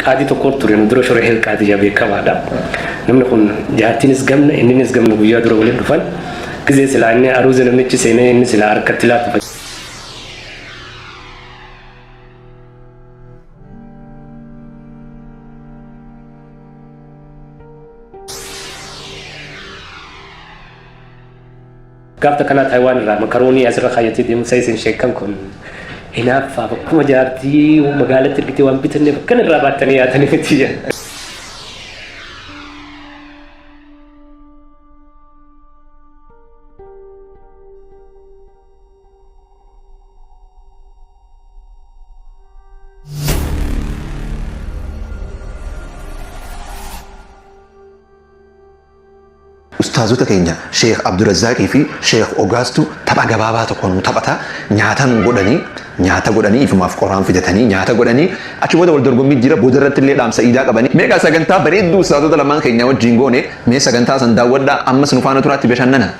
Qaadii tokko ture nu dura Shorehel Qaadii jaa beekamaadha. Namni kun jaartiinis gamna inninis gamna guyyaa dura waliin dhufan. Gizee silaa inni aruuza namichi seenee inni silaa harkatti laatu. Gaaf takka Taayiwaan irraa makaroonii asirra kaayyatee deemu isa isin sheekkan kun hinaaffaaf akkuma jaartii magaalatti ergitee waan bitanneef akkana irraa baattanii yaatanii miti jedha. Ustaazota keenya Sheekh Abdurazaaqii fi Sheekh Ogaastu tapha gabaabaa tokko nu taphata. Nyaata nu godhanii, nyaata godhanii, ifumaaf qoraan fidatanii nyaata godhanii, achi booda wal dorgommii jira, booda irratti illee dhaamsa iidaa qabanii. Meeqa sagantaa bareedduu ustaazota lamaan keenya wajjin goone, mee sagantaa san daawwadhaa, ammas nu faana turaatti bashannana.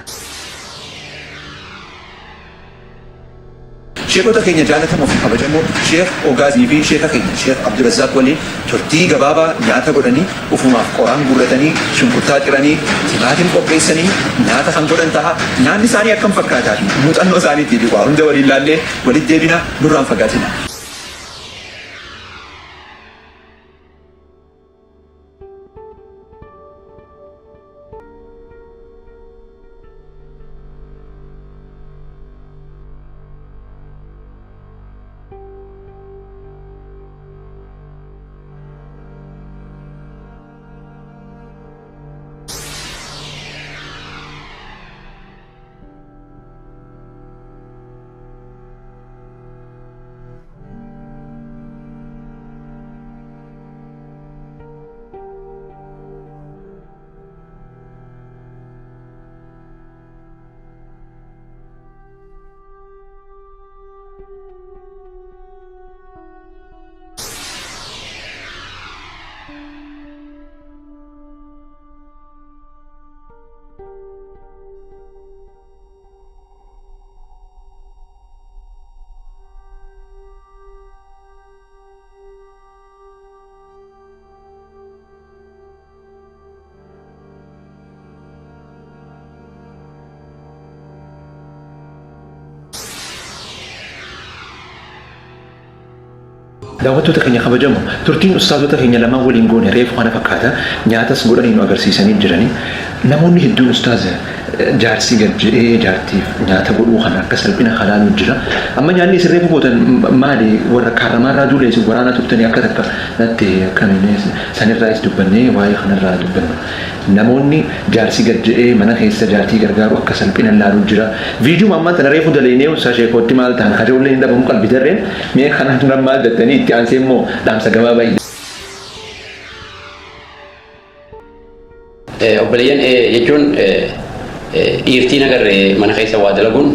Sheekota keenya jaalatamoo fi kabajamoo Sheekh Ogaazii fi Sheeka keenya Sheekh Abdurazaaq waliin turtii gabaabaa nyaata godhanii, ufumaaf qoraan guurratanii, shunkurtaa ciranii, timaatim qopheessanii nyaata kan godhan taha. Nyaanni isaanii akkam fakkaataa fi muuxannoo isaaniitii fi waa hunda waliin laallee walitti deebina, nurraa hin fagaatinaa. Daawwattoota keenya kabajamoo, turtiin ustaazota keenya lamaan waliin goone reefu kana fakkaata. Nyaatas godhanii nu agarsiisanii jirani. Namoonni hedduun ustaaza jaarsi gad jedhee jaartiif nyaata godhuu kana akka salphina kalaaluu jira. Amma nyaanni isin reefu gootan maali? Warra kaarramaarraa duula isin waraana turtanii akka takka natti akkamiin sanirraayis dubbannee waa'ee kanarraa dubbanna. Namoonni jaarsi gad jedhee mana keessa jaartii gargaaru akka salphina laaluu jira. Viidiyuma ammaan tana reefu dalaynee usaa sheekootti maal ta'an kajoolleen hin dhabamu qalbi darreen mee kanaan maal jettanii itti aansee immoo dhaamsa gabaabaa. Obboleeyyan jechuun dhiirtiin agarre mana keessa waa dalaguun,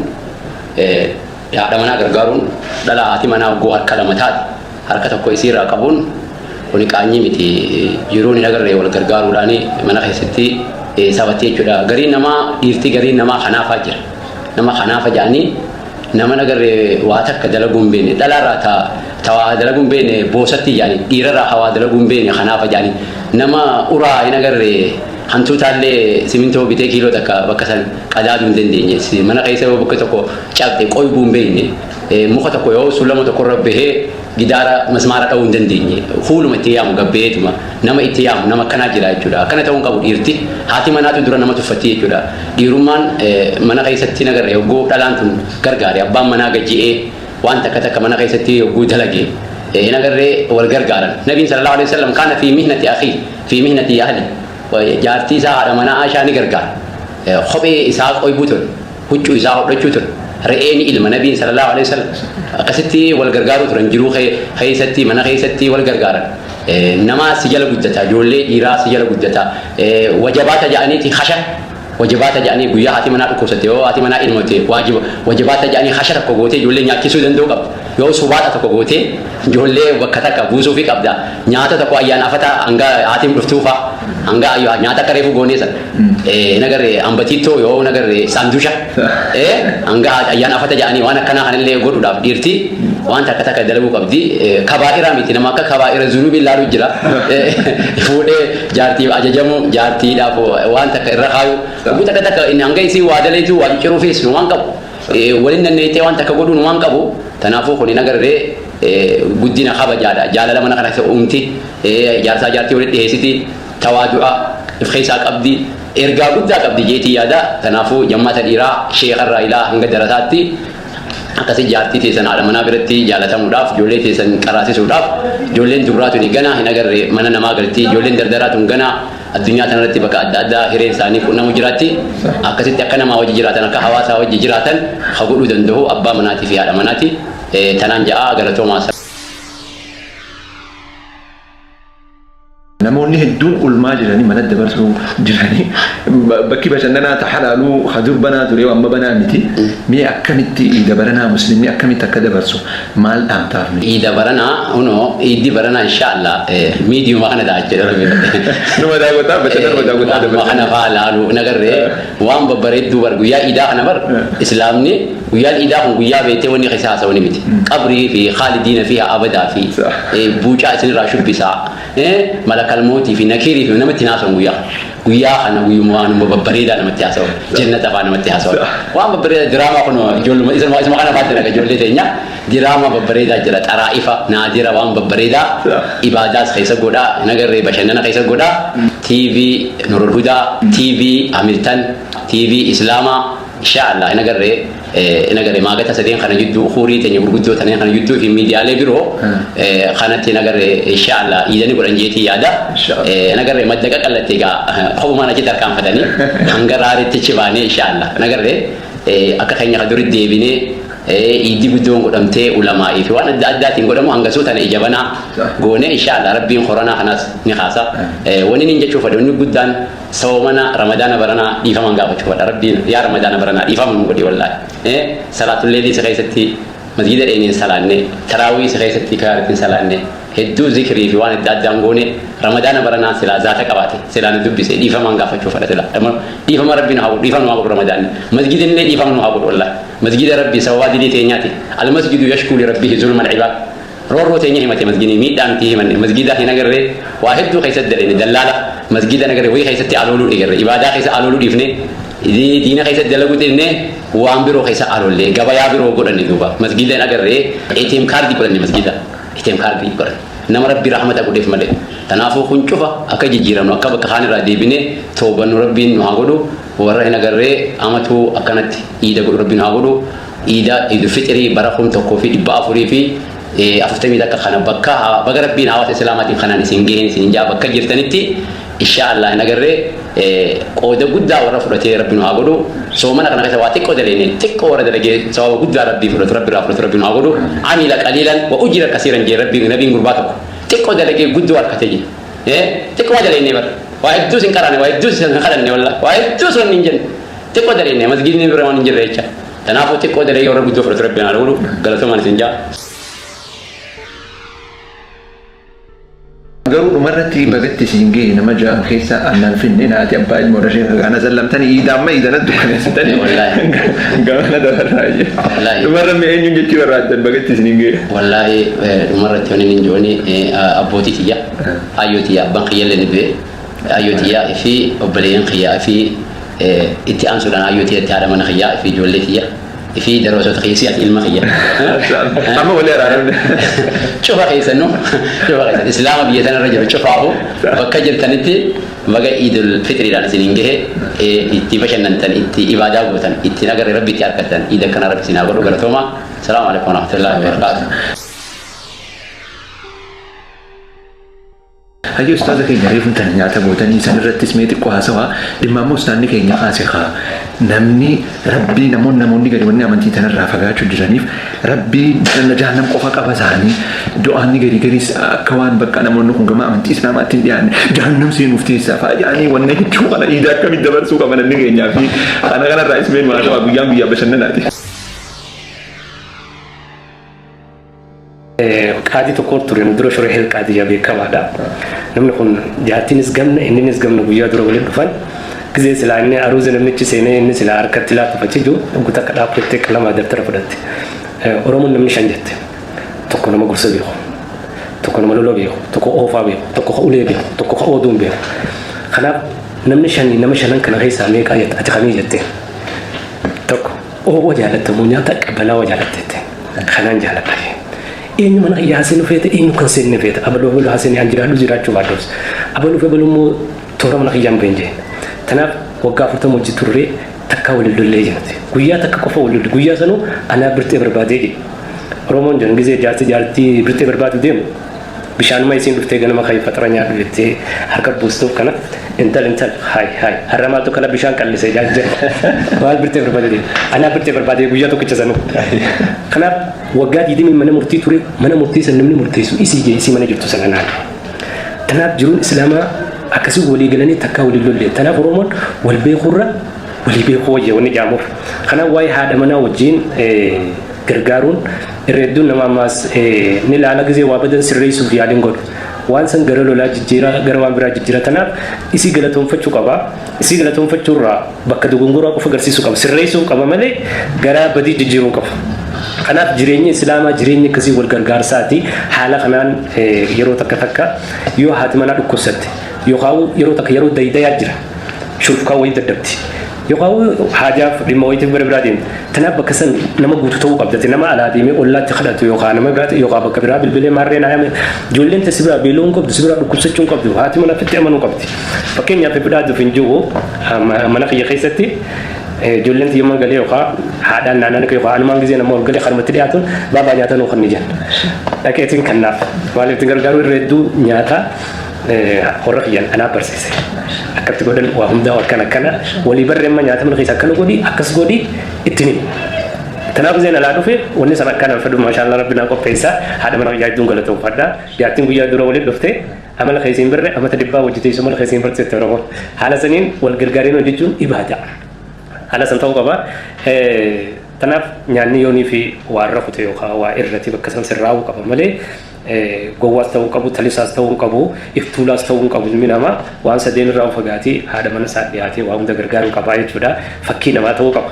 haadha manaa gargaaruun, dhala haati manaa hogguu harka lama taate harka tokko isiirraa qabuun kuni qaanyii miti. Jiruun hin agarre wal gargaaruudhaan mana keessatti sabatti jechuudha. Gariin namaa dhiirtii gariin namaa kanaafaa jira. Nama kanaafa jedhanii nama agarre waa takka dalaguu hin beekne, dhalaarraa ta waa dalaguu hin beekne boosatti jedhanii, dhiirarraa waa dalaguu hin beekne kanaafa jedhanii, nama uraa hin agarre hantuutaallee simintoo bitee kiiloo takka bakka san qadaaduu hin dandeenye, mana keessa yoo bakka tokko cabxe qoybuu hin beekne, muka tokko yoo sulama tokkorra bahee gidaara masmaara dha'uu hin dandeenye, fuuluma itti yaamu gabbeetuma nama itti yaamu nama akkanaa jira jechuudha. Akkana ta'uu hin qabu dhiirti. Haati manaatu dura nama tuffatti jechuudha. Dhiirummaan mana keessatti nagarre hogguu dhalaan tun gargaare, abbaan manaa gajji'ee waan takka takka mana keessatti hogguu dalage hin agarree wal gargaaran. Nabiin sallallahu alaihi wasallam kaana fi mihnati akhii fi mihnati ahli, jaartii isaa haadha manaa Aishaa ni gargaara. Kophee isaa qoybuu ture, huccuu isaa hodhachuu ture, re'ee ni ilma nabiin sallallahu alaihi wasallam. Akkasitti wal gargaaruu turan, jiruu keessatti mana keessatti wal gargaaran. Nama si jala guddata, ijoollee dhiiraa si jala guddata, wajabaata jedhaniiti hasha wajabaata jedhanii guyyaa haati manaa dhukkubsatte, yoo haati manaa ilmote, waajiba wajabaata jedhanii hasha tokko gootee ijoollee nyaachisuu danda'uu qabda. Yoo subaata tokko gootee ijoollee bakka takka buusuufii qabda. Nyaata tokko ayyaana afata hanga haatiin dhuftuu fa'a. Hanga nyaata akka reefu goonee san. Nagarree ambatiittoo yoo nagarree saandusha. Hanga ayyaana afata jedhanii waan akkanaa kanallee godhuudhaaf dhiirti waan takka takka dalaguu qabdi. Kabaa'iraa miti, nama akka kabaa'ira zunubii ilaalu jira. Fuudhee jaartiif ajajamu, jaartiidhaaf waan takka irra kaayu. Oguu takka takka inni hanga isii waa daleetu waa cicciruufis waan qabu. Waliin nanneettee waan takka godhuun waan qabu. Kanaafuu kun hin agarree guddina kabajaadha. Jaalala mana kana keessa uumti. Jaarsaa jaartii walitti dhiyeessiti. Tawaadu'a if keessaa qabdi. Ergaa guddaa qabdi jeetii yaada. Kanaafuu jammaata dhiiraa sheekarraa ilaa hanga darasaatti akkasi jaartii teessan haadha manaa biratti jaalatamuudhaaf, ijoollee teessan qaraasisuudhaaf, ijoolleen dubraa tuni ganaa hin agarre mana namaa galti, ijoolleen dardaraa tun ganaa addunyaa tanarratti bakka adda addaa hireen isaanii qunnamu jiraatti. Akkasitti akka namaa wajji jiraatan, akka hawaasaa wajji jiraatan ka godhuu danda'u abbaa manaatii fi haadha manaati. Tanaan ja'a, galatoomaa. Namoonni hedduun ulmaa jiranii mana dabarsuu jiranii, bakki bashannanaa ta halaaluu ha dur banaa ture amma banaa miti. Mee akkamitti iida baranaa muslimni akkamitti akka dabarsu maal dhaamtaaf mee? Iida baranaa hunoo, iiddi baranaa inshaallah miidiyuma kana ta'a jechuudha Rabbi. Numa daawwataa, bashannanuma daawwataa Waanuma dabarsan. kana faa laalu nagarree waan babbareedduu bar guyyaa iidaa kana bar islaamni guyyaan iidaa kun guyyaa beektee wanni keessa haasawani miti. Qabrii fi khaalidiina fiihaa abadaa fi buucaa isinirraa shubbisaa, malakal mootii fi nakiirii fi namatti hin haasawan guyyaa kana. Guyyaa kana guyyuma waanuma babbareedaa namatti haasawan. Jannata faa namatti haasawan. Waan babbareedaa diraamaa kun ijoolluma isuma kana faa dalaga ijoollee teenya diraamaa babbareedaa jira, xaraa'ifa naadira, waan babbareedaa ibaadaas keessa godhaa, hin agarree bashannana keessa godhaa. TV Nurul Hudaa, TV Hamilton, TV Islaamaa, insha Allah hin agarree, hin agarree maagata sadeen kana jidduu, huurii teenya gurguddoo taneen kana jidduu fi miidiyaalee biroo kanatti hin agarree insha Allah iidani godhan jeetii yaada. Hin agarree madda qaqallatte egaa kophumaan achitti harkaanfatanii hanga raaritti chibaanee insha Allah hin agarree akka keenya ka duri deebinee iiddi guddoon godhamtee ulamaa'ii fi waan adda addaatiin godhamu hangasuu tana ija banaa goonee insha Allah Rabbiin koronaa kanaas ni kaasa. Wani nin jechuu fedhe, wanni guddaan soomana Ramadaana baranaa dhiifaman gaafachuu fedha Rabbiin. Yaa Ramadaana baranaa, dhiifama nu godhi wallaahi. Salaatulleelii isa keessatti masgida dheeneen salaanne, taraawii isa keessatti kayaartiin salaanne, hedduu zikrii fi waan adda addaan goone. Ramadaana baranaa silaa zaata qabaate silaa nu dubbise, dhiifamaan gaafachuu fedha. Sila dhiifama Rabbiin haa godhu, dhiifama nu haa godhu. Ramadaanni masgidinillee dhiifama nu haa godhu wallaahi. Masgida Rabbii sababaa dilii teenyaati. Almasjidu yashkuu li rabbihi zulmal ibaad. Roorroo teenya himate masgidni, miidhaa nuti himanne masgida hin agarree. Waa hedduu keessatti dalene, dallaala masgida hin agarree, wayii keessatti alooluu eegarre, ibaadaa keessa alooluu dhiifne, diina keessatti dalaguu dhiifne, waan biroo keessa aloollee gabayaa biroo godhanne. Duuba masgida hin agarree ATM kaardii godhanne, masgida ATM kaardii godhanne, nama Rabbi rahmata godheef malee. Kanaafuu kun cufa akka jijjiiramnu, akka bakka kaan irraa deebinee toobannu Rabbiin nu haa godhu. Warra hin agarree amatuu akkanatti iida godhu Rabbiin nu haa godhu. Iida Idul Fixrii bara 1441 kana bakka baga Rabbiin hawaasa Islaamaatiin kanaan isin gaheen isin jaa. Bakka jirtanitti insha Allah hin agarree qooda guddaa warra fudhatee Rabbi nu haa godhu. Soomana kana keessa waa xiqqoo dalene, xiqqoo warra dalagee sababa guddaa Rabbii fudhatu, Rabbi irraa fudhatu Rabbi nu haa godhu. Amila qaliilan wa ujira kasiiran jee Rabbiin. Nabiin gurbaa tokko xiqqoo dalagee guddoo harkatee jira. Xiqqoo dalene bara waa hedduu sin qaraane, waa hedduu sin kadhanne, walla waa hedduu sun hin jenne, xiqqoo dalene masgidni bira waan hin jirre jecha. Kanaafuu xiqqoo dalagee warra guddoo fudhatu Rabbi haa godhu. Galatoomaan isin jaa. Garuu dhumarratti bagatti isin gahe nama ja'an keessa aannan finne naati abbaa ilmoo dhashee kana sallamtanii iida amma iidana dukkaneessitanii gamana dabarraa. Dhumarra mee eenyuun jechuu barbaaddan bagatti isin gahe? Wallaahi, dhumarratti wanni hin jooni abbootii tiyya, ayyoo tiyya, abbaan kiyyallee ni du'e, ayyoo tiyya fi obboleeyyan kiyyaa fi itti aansuudhaan ayyoo tiyya, haadha mana kiyyaa fi ijoollee tiyya fi daroosota kiyya, si ati ilma kiyya. Amma walii araaramne. Cufa keessannu, cufa keessan Islaama biyya tanarra jiru cufaafu bakka jirtanitti baga Idul Fitriidhaan isin hin gahe. Itti bashannantan, itti ibaadaa gootan, ittiin agarre Rabbi itti argattan, iida akkana Rabbi isin haa godhu. Galatooma. Salaamu alaikum warahmatullahi wabarakatuh. Hayyee, ustaaza keenya, reefuun tana nyaata gootanii san irrattis mee xiqqoo haasawaa dhimma ammoo ustaanni keenya kaase kaa namni Rabbii namoonni gadi wanni amantii tanarraa fagaachuu jiraniif Rabbii jahannam qofa qaba isaanii du'aanni gadi gadiis akka waan bakka namoonni kun gama amantii Islaamaatti hin dhiyaanne jahannam seenuuf teessaa fa'a jedhanii wanna hedduu kana iida akkamitti dabarsuu qaba namni keenyaa fi kana kanarraa ismeen haasawaa, guyyaan guyyaa bashannanaati. Qaadii tokko ture nu dura Shuree Qaadiyyaa beekamaadha. Namni kun jaartiinis gamna, inninis gamna, guyyaa dura waliin dhufan. Gizee silaa inni aruuza namichi seenee inni silaa harkatti laaffifachee jiru guutaa akka dhaabbattee qalamaa dabtara fudhatte. Oromoon namni shan jette. Tokko nama gorsa beeku. Tokko nama lola beeku. Tokko oofaa beeku. Tokko ka ulee beeku. Tokko ka ooduun beeku. Kanaaf namni shanii nama shanan kana keessaa meeqaa jette, ati kamii jette. Tokko oowwa jaalattamoo nyaata qabbanaa jaalatte jette. Kanaan jaaladha. Eenyu mana kiyya haasee nu feete, eenyu kan seenne feete, abaluu abaluu haasee an jiraadhu jiraachuu baadhus, abaluu fi abaluu immoo toora mana kiyyaan bahin jeen. Tanaaf waggaa 40 hojii turree takkaa waliin lollee jirti. Guyyaa takka qofa wal lolle, guyyaa sanuu anaa birxee barbaadee jedhe. Oromoon jedhan gizee jaarsi jaartii birxee barbaadu deemu bishaanuma isiin dhuftee ganama kan faxara nyaadhu jettee harka buustuuf kana intal intal haay haay har'a maaltu kana bishaan qallisee jaan jedhe. Maal birxee barbaadee deemu? Anaa birxee barbaadee guyyaa tokkicha sanuu. Kanaaf waggaa 20 mana murtii ture, mana murtii san namni murteessu isii jee, isii mana jirtu sana naan. Tanaaf jiruun Islaamaa akkasii walii galanii takkaa walii lolle. Tanaaf Oromoon wal beekuurra walii beekuu wayya wanni jaamuuf. Kanaaf waa'ee haadha manaa wajjin gargaaruun irra hedduun nama ammaas ni laala, gizee waa badan sirreessuuf yaaliin godhu. Waan san gara lolaa jijjiira, gara waan biraa jijjiira. Tanaaf isii galatoonfachuu qaba. Isii galatoonfachuurraa bakka dogongoraa qofa agarsiisuu qaba. Sirreessuu qaba malee gara badii jijjiiruu qaba. Kanaaf jireenyi Islaamaa jireenya akkasii wal gargaarsaati. Haala kanaan yeroo takka takka yoo haati manaa dhukkubsatte yookaan yeroo takka yeroo daydayaa jira, shurufkaa wayii daddabdi, yookaan haajaaf dhimma wayiitiif gara biraa deemti. Tanaaf bakka san nama guutuu ta'uu qabda. Nama alaa deemee ollaatti kadhatu yookaan nama biraatti yookaan bakka biraa bilbilee maarree naa yaame, ijoolleen si biraa beela'uu hin qabdu, si biraa dhukkubsachuu hin qabdu, haati manaa fitti amanuu qabdi. Fakkeenyaaf fidhaaduuf hin jiru, mana kiyya keessatti ijoolleen xiyyoomman galee yookaan haadhaan naannoo yookaan anumaan gizee nama ol galee karumatti dhiyaatuun baabaa nyaata nuu kan jenna. Dhaqeetiin kannaaf maaliif itti gargaaru, irra hedduu nyaata warra kiyyan anaa barsiise. Akkatti godhan, waa hundaa akkana akkana walii barreemma, nyaata mana keessa akkana godhi, akkas godhi ittiin himu. Kanaaf gizeen alaa dhufe wanni san akkana fedhu, maashaallah, rabbi naa qopheessa. Haadha mana kiyyaa hedduun galatoomfadha. Jaartiin guyyaa dura waliin dhufte amala keessa hin birre, amata dhibbaa hojii teessoo mala keessa hin barteette Oromoon. Haala saniin wal gargaareen hojjechuun ibaada. Haala san ta'uu qaba. Kanaaf nyaanni yoonii fi waa irra kute yookaan waa irratti bakka san sirraa'uu qaba malee gowwaas ta'uu qabu, talisaas ta'uu qabu, iftuulaas ta'uu qabu. Ilmi namaa waan sadeen irraa fagaatee haadha mana isaa dhiyaatee waa hunda gargaaruu qaba jechuudha. Fakkii namaa ta'uu qaba.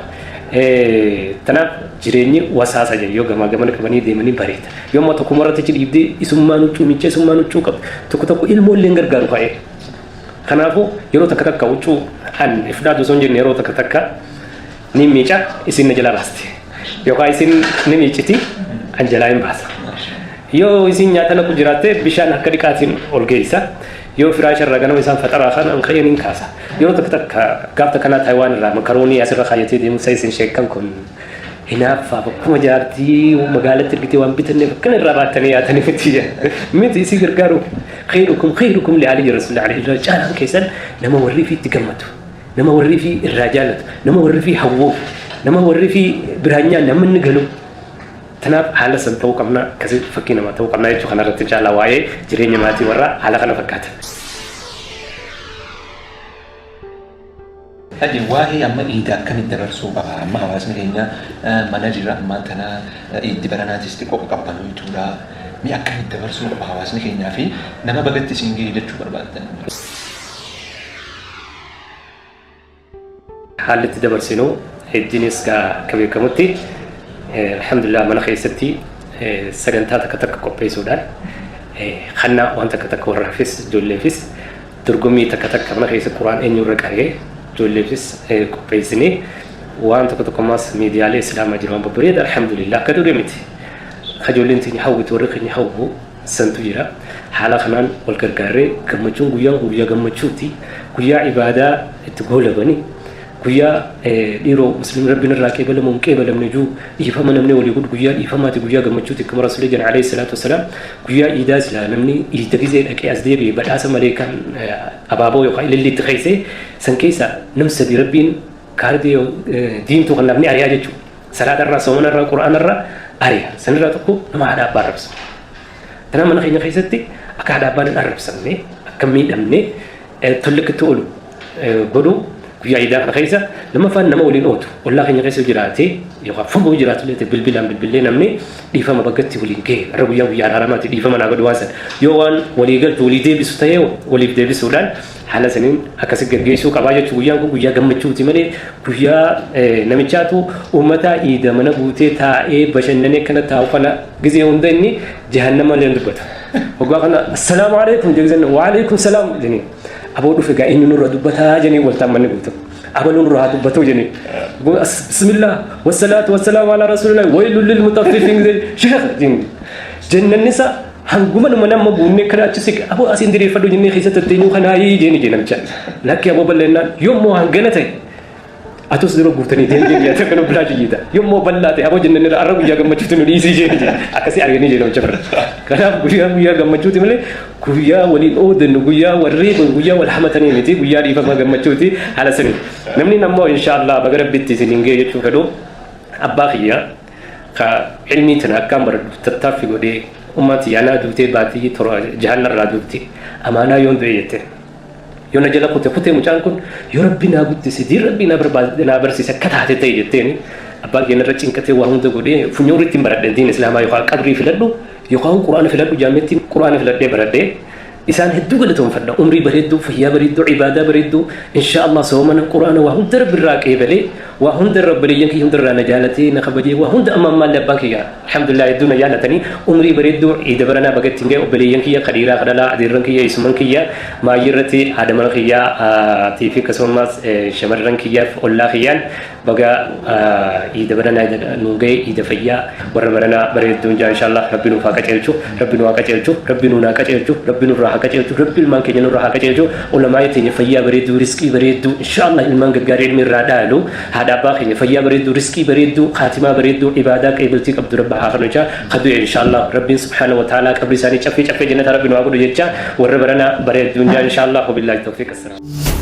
Kanaaf jireenyi wasaasa jedhu yoo gamaa gamana qabanii deemanii bareeda. Yoo ammoo tokkuma irratti achi dhiibdee isummaan huccuu miicca, isummaan huccuu qabu, tokko tokko ilmoo illee gargaaru ka'ee. Kanaafuu yeroo takka takka huccuu an ifdaatu osoo hin jenne yeroo takka takka ni miica, isin na jalaa baasti. Yookaan isin ni miicciti, an jalaa hin baasa. Yoo isin nyaata naqu jiraatte bishaan akka dhiqaatiin ol geessa. Yoo firaasha irraa ganama isaan faxaraa kan an ka'een hin kaasa. Yeroo takka takka gaaf takkanaa Taayiwaan irraa makaroonii asirra kaayyatee deemu isa isin sheekkan kun hinaaffaa bakkuma jaartii magaalatti ergitee waan bitanneef akkana irraa baattanii yaatanii miti miti, isii gargaaru. Khayrukum khayrukum li ali rasuulillah alayhi irraa caalaan keessan nama warri fi itti gammadu, nama warri fi irraa jaallatu, nama warri fi hawwuuf, nama warri fi biraan nyaanne amma inni galu. Tanaaf haala san ta'uu qabna, akkasii fakkii namaa ta'uu qabna jechuu kanarratti caalaa waa'ee jireenya maatii warraa haala kana fakkaata. Haji, waa'ee amma iida akkamitti dabarsuu qaba? Amma hawaasni keenya mana jira, ammaan tana iiddi baranaatis xiqqoo qaqqabbanuu jechuudha. Mi akkamitti dabarsuu qaba hawaasni keenyaa fi nama bagatti isin ga'e jechuu barbaaddan? Haalli itti dabarsinu heddiinis akka beekamutti, alhamdulillah, mana keessatti sagantaa takka takka qopheessuudhaan kannaa waan takka takka warraafis ijoolleefis dorgommii takka takka mana keessa quraan eenyurra qaree ijoolleefis qopheessinee, waan tokko tokko ammaas miidiyaalee Islaamaa jiru waan babbareeda, alhamdulillah, akka durii miti. Akka ijoolleen teenya hawwitu, warri keenya hawwu santu jira. Haala kanaan wal gargaarree gammachuun, guyyaan kun guyyaa gammachuuti. Guyyaa ibaadaa itti goolabani. Guyyaa dhiiroo musliimni rabbiin irraa qeebalamu hin qeebalamne jiru dhiifama namni walii godhu, guyyaa dhiifamaati, guyyaa gammachuuti. Akkuma rasuulli jedhan alayhi salaatu wasalaam, guyyaa iidaa silaa namni iida gizee dhaqee as deebi'e badhaasa malee kan abaaboo yookaan ililli itti keessee san keessa nam sadi rabbiin kaardii diimtuu kanaaf ni ari'aa jechuudha. Salaata irraa, soomana irraa, quraana irraa ari'a. Sanirraa tokko nama haadha abbaa arrabsu. Kanaaf mana keenya keessatti akka haadha abbaan hin arrabsamne, akka miidhamne, tolli akka itti oolu godhu. Guyyaa iidaa kana keessa lammaffaan nama waliin ootu ollaa keenya keessa jiraate yookaan fagoo jiraatu illee bilbilaan bilbillee namni dhiifama bakkatti waliin gahe irra guyyaa guyyaa araaramaati dhiifama naa godhu waan sana yoo waan walii galtu walii deebisu ta'ee waliif deebisuudhaan haala saniin akkasi gaggeessuu qabaa jechuun. Guyyaan kun guyyaa gammachuuti malee guyyaa namichaatu uummata iida mana guutee taa'ee bashannanee kana taa'u kana gizee hunda inni jahannama illee dubbata. Waggaa kana assalaamu alaikum jedhan, wa alaikum salaam jedhanii, aboo dhufe gaa inni nurra dubbataa jedhanii waltaan manni guutu. Abaluu nurra haa dubbatu jedhanii. Bismillah wassalaatu wassalaamu ala rasuulillah waylul lil mutaffifin sheekh jedhanii. Jennannisa hanguma numa nama guunnee kana achi siqe aboo asiin diriirfadhu jennee keessa tatteenyuu kanaa jeeni jee namicha. Lakki aboo balleennaan yommuu hangana ta'e atus dura guutanii deemtee biyya kana biraa jiyyiita. Yommuu bal'aa ta'e aboo jennaan irra arra guyyaa gammachuuti nu dhiisii jee jee akkasii arganii jee namicha bira. Kanaaf guyyaa guyyaa gammachuuti malee guyyaa waliin oodannu, guyyaa warri guyyaa wal hamatanii miti, guyyaa dhiifama gammachuuti haala sanii. Namni ammoo inshaallah baga rabbitti isin hin ga'e jechuu fedhu abbaa kiyya ka ilmii tana akkaan baradhu tattaaffii godhee ummati yaanaa duutee baatii torba jahannarraa duuti amaanaa yoon du'e jette. Yoo na jala kute kutee mucaan kun yoo rabbi naa guddise diin rabbi naa barbaade naa barsiise akka taate ta'e jetteeni abbaan keenya irra cinqatee waa hunda godhee funyoorri ittiin baradhe diin islaamaa yookaan qabrii filadhu yookaan quraana filadhu jaametti quraana filadhee baradhee isaan hedduu galatoonfadha. Umrii bareedduu, fayyaa bareedduu, ibaadaa bareedduu, insha Allah soomana, quraana waa hunda rabbi irraa qeebalee, waa hunda irra obboleeyyan kiyya hunda irraa na jaalatee na kabajee, waa hunda amma ammaallee abbaan kiyya alhamdulillah hedduu na jaalatanii. Umrii bareedduu iida baranaa baga ittiin ga'e obboleeyyan kiyya kadhiiraa kadhalaa, adeerran kiyya, isuman kiyya, maayyii irratti haadha mana kiyyaa fi akkasumas shamarran kiyyaaf ollaa kiyyaan baga iida baranaa nu ga'e. Iida fayyaa warra baranaa bareedduun jaa. Inshallah rabbi nuuf haa qajeelchu, rabbi nu haa qajeelchu, rabbi nu haa qajeelchu, rabbi nurraa haa qajeelchu, rabbi ilmaan keenya nurraa haa qajeelchu. Ulamaa teenya fayyaa bareedduu, riskii bareedduu, inshallah ilmaan gaggaarii ilmi irraa dhaalu. Haadha abbaa keenya fayyaa bareedduu, riskii bareedduu, kaatimaa bareedduu, ibaadaa qeebaltii qabdu rabbi haa kennu jechaa, kadu'e inshallah rabbiin subhaanahu wa ta'ala qabri isaanii caffee caffee jannata rabbi nu haa godhu jecha warra baranaa bareedduun jaa. Inshallah wabillahi tawfiiq, assalaam.